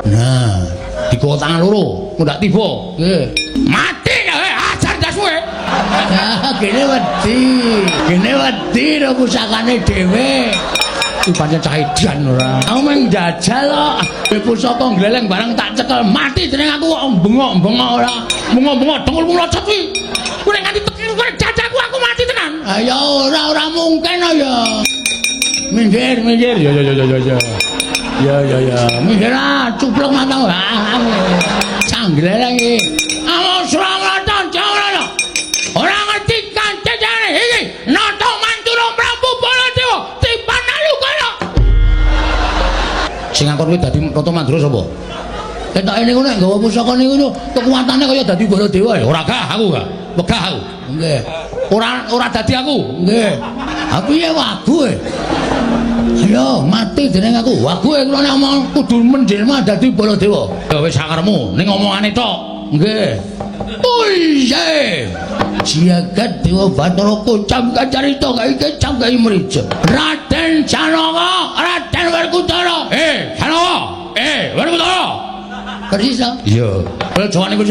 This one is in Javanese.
Nah, digawa tangan loro, ndak tiba. Nggih. Mati kowe, ajar ndasmu kowe. Ah, gene wedi. Gene wedi ro pusakane dhewe. Iki pancen cah edan ora. Aku mung njajal kok. Kowe pusaka gleleng barang tak cekel mati jeneng aku kok bengok-bengok ora. Bengok-bengok dengkulmu locot kuwi. Kowe nek nganti tekan kowe jajaku aku mati tenan. Ah ya ora ora mungkin ya. Minggir, minggir. Ya ya ya ya ya. Ya ya ya. Minggir ah, cuplok matamu. Ah, Canggleleng iki. Amo Suramarta Jawara. Ora ngerti kancane iki. Nata Mantura Prabu Baladewa tiban Nalukara. Sing ngakon kuwi dadi Nata Mandura sapa? Ketoke niku nek nggawa pusaka niku kekuatane kaya dadi Baladewa ya. Ora gah aku gah. Wegah aku. Nggih. Ora ora dadi aku. Nggih. Ha piye wagu e? Ayo mati dening aku. Wagu e kula nek omong kudu menjelma dadi Baladewa. Ya wis sakarepmu ning omongane tok. Nggih. Oh iya. Jagat Dewa Bathara kocam kacarita kaiki cangkai mrija. Raden Janaka, Raden Werkudara. Eh, Janaka. Eh, Werkudara. Persis to? Iya. Kaya jawane kuwi.